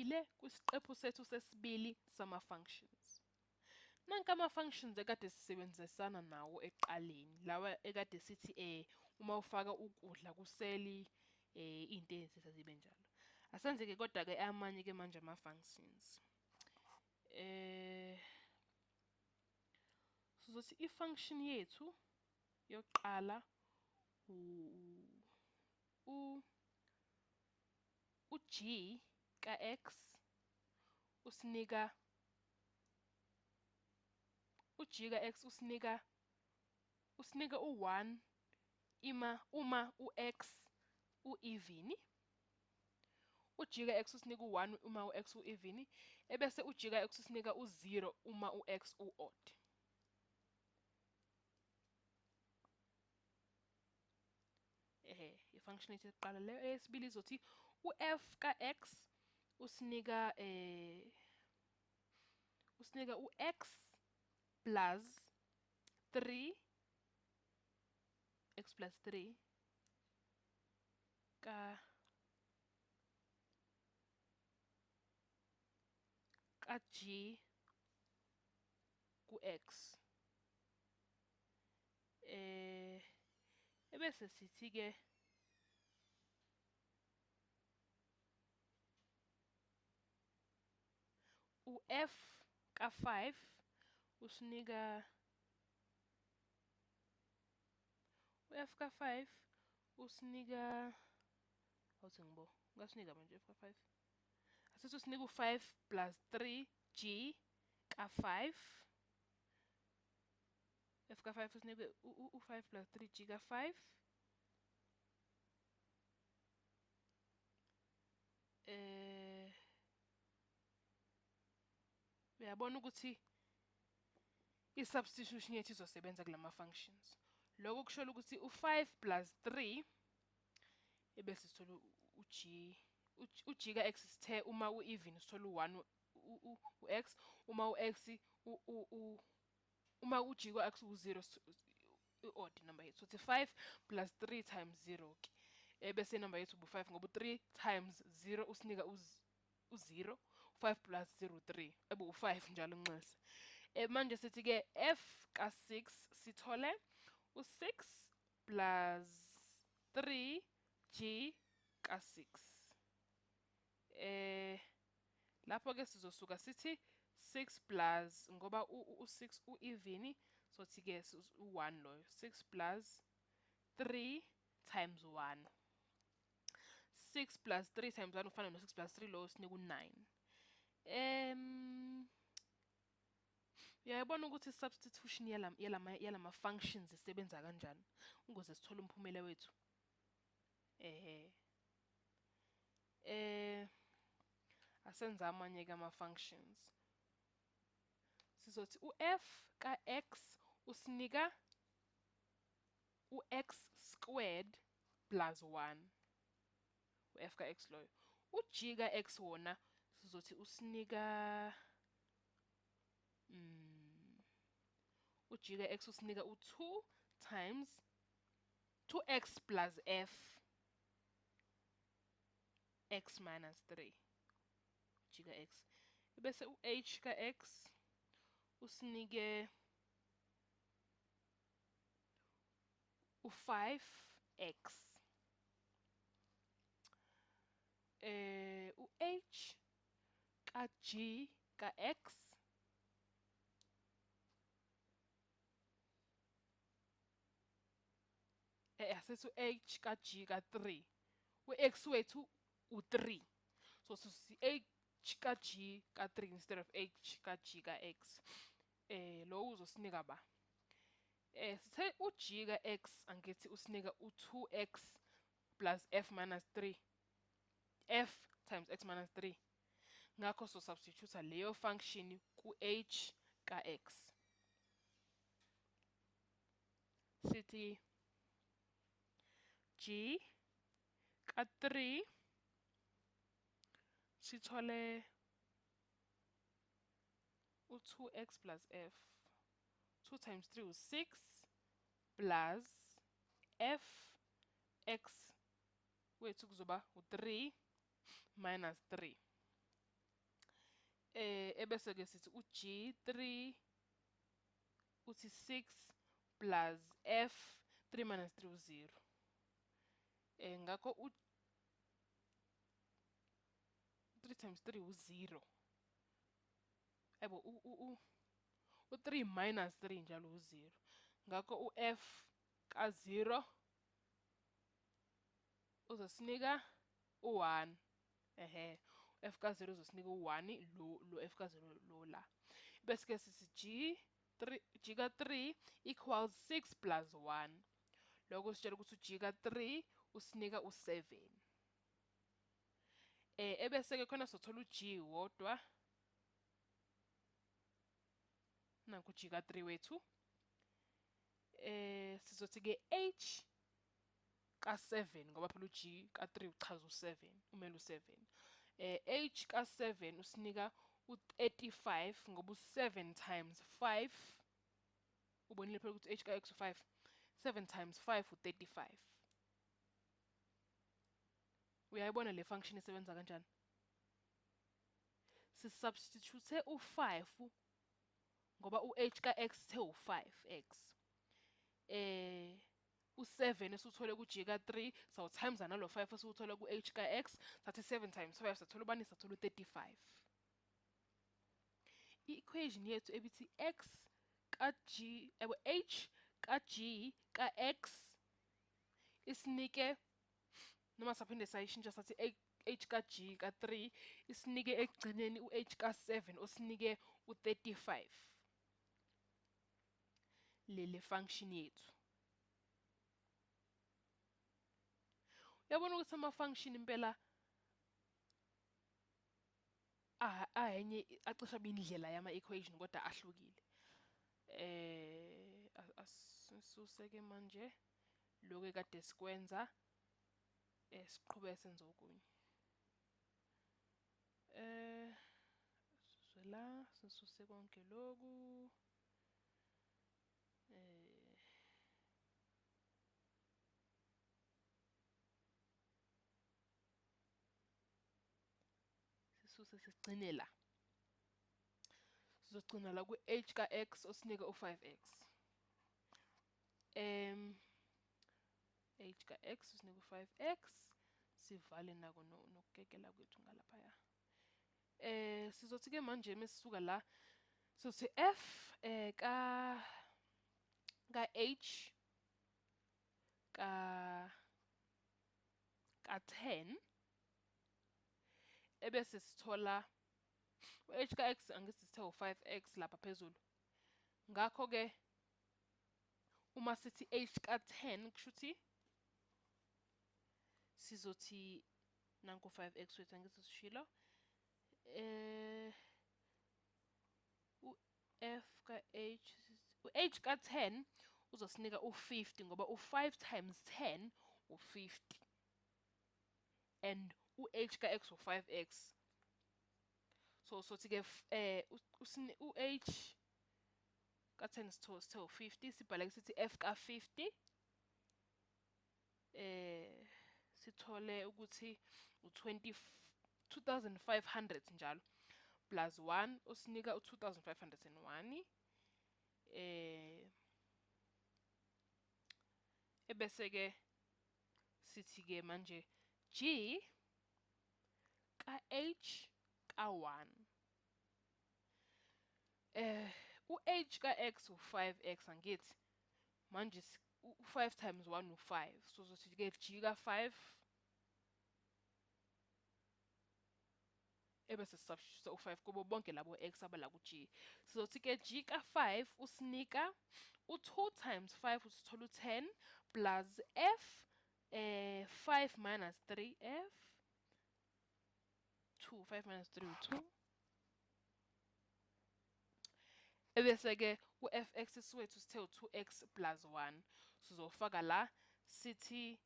Ngisamukelile kwisiqephu sethu sesibili sama-functions. Nanka ama-functions ekade sisebenzisana nawo ekuqaleni, lawa ekade sithi uma ufaka ukudla kuseli into ezithatha zibe njalo. Asenze-ke kodwa-ke amanye-ke manje ama-functions. Sizothi i-function yethu yokuqala u-g ka-x usinika u-g ka-x usinika u-1 uma u-x u-even. U-g ka-x usinika u-1 uma u-x u-even, ebese u-g ka-x usinika u-0 uma u-x u-odd. I-function yethu yokuqala leyo. Eyesibili izothi u-f ka-x usinika u-x plus 3, x plus 3 ka g ku-x. Ebese sithi ke u-f ka-5 usinika u-f ka-5 usinika awuthi ngibo ungasinika manje f ka-5, asithi usinika u-5 plus 3 g ka-5. F ka-5 usinika u-5 plus 3 g ka-5. Uyabona ukuthi i-substitution yethu izosebenza kulama functions. Lokho kusho ukuthi u-5 plus 3 ebese sithola u-g, u-g ka-x sithe uma u-even sithola u-1 u-x, uma u-x uma u-g ka-x u-0 i-odd number yethu. Sothi 5 plus 3 times 0 ke ebese inumber yethu ubu-5 ngoba u-3 times 0 usinika u-0, 5 plus 0 3 ebe u-5 njalo nxese. Manje sithi ke f ka-6 sithole u-6 plus 3 g ka-6. Lapho ke sizosuka sithi 6 plus, ngoba u-6 u-even, sothi ke u-1 loyo, 6 plus 3 times 1. 6 plus 3 times 1 ufana no 6 plus 3 loyo sinika u-9. Uyayibona ukuthi substitution yalama functions isebenza kanjani ukuze sithole umphumela wethu. Asenza amanye ke ama functions. Sizothi u-f ka-x usinika u-x squared plus 1. U-f ka-x loyo. U-g ka-x wona sizothi usinika u-g ka-x usinika u-2 times 2x plus f x minus 3. G ka-x. Bese u-h ka-x usinike u-5x. U-h ka-g ka-x asithi u-h ka-g ka-3, u-x wethu u-3, so si h ka-g ka-3 instead of h ka-g ka-x. Lo uzosinika ba sithe u-g ka-x angithi usinika u-2x plus f minus 3, f times x minus 3. Ngakho so substitute leyo function ku-h ka-x. Sithi g ka-3 sithole u-2x plus f, 2 times 3 u-6 plus f x wethu kuzoba u-3 minus 3. Ebese ke sithi u-G3 uthi 6 plus F 3 minus 3 u-0. Ngakho u 3 times 3 u-0. Yebo, u-3 minus 3 njalo u-0. Ngakho u-F ka-0 uzosinika u-1. Ehhe, F ka-0 uzosinika u-1, lo F ka-0 lo la. Bese ke sithi G3, G ka-3 equals 6 plus 1. Lokho sitshela ukuthi u-G ka-3 usinika u-7. Ebese ke khona sothola u-G wodwa. Nanku G ka-3 wethu. Sizothi ke H ka-7 ngoba phela u-G ka-3 uchaza u-7, umele u-7. H ka-7 usinika u-35 ngoba u-7 times 5, ubonile phela ukuthi H ka-X u-5, 7 times 5 u-35. Uyayibona le function isebenza kanjani? Sisubstitute u-5 ngoba u-H ka-X uthe u-5x. U-7 esiwuthole ku-G ka-3 sawutimes nalo 5 esiwuthole ku-H ka-X, sathi 7 times 5 sathola ubani? Sathola u-35. I-equation yethu ebithi X ka G, H ka G ka X isinike, noma saphinde sayishintsha sathi H ka G ka 3 isinike ekugcineni u-H ka 7 osinike u-35. Le function yethu. Uyabona ukuthi ama-function impela ahenye acisha indlela yama-equation kodwa ahlukile. Asisuse ke manje lokho ekade sikwenza, siqhubeke senze okunye. Sisuse la, sisuse konke lokhu. Sisuse sigcine la. Sizogcina la ku-H ka-X osinika u-5x. H ka-X usinika u-5x, sivale nako nokukekela kwethu ngalaphaya. Sizothi ke manje mesisuka la sizothi F ka H ka 10 ebese sithola u-H ka X, angithi sithe u-5x lapha phezulu. Ngakho ke uma sithi H ka 10 kusho ukuthi sizothi nanku 5x wethu, angithi sishilo. U-F ka H, u-H ka 10 uzosinika u-50 ngoba u-5 times 10 u-50 and u-H ka X u-5x. So sothi ke u-H ka 10 sithe u-50, sibhale sithi F ka 50, sithole ukuthi u-2500 njalo plus 1 usinika u-2501. Ebese ke sithi ke manje G ka H ka 1. U-H ka X u-5x, angithi manje u-5 times 1 u-5, so sizothi ke G ka 5 ebese sisubstitute u-5 kubo bonke labo X abala ku-G. Sizothi ke G ka 5 usinika u-2 times 5 usithola u-10 plus F 5 minus 3 F 2, 5 minus 3 u-2. Ebese ke u-fx wethu sithe u-2x plus 1. Sizofaka la sithi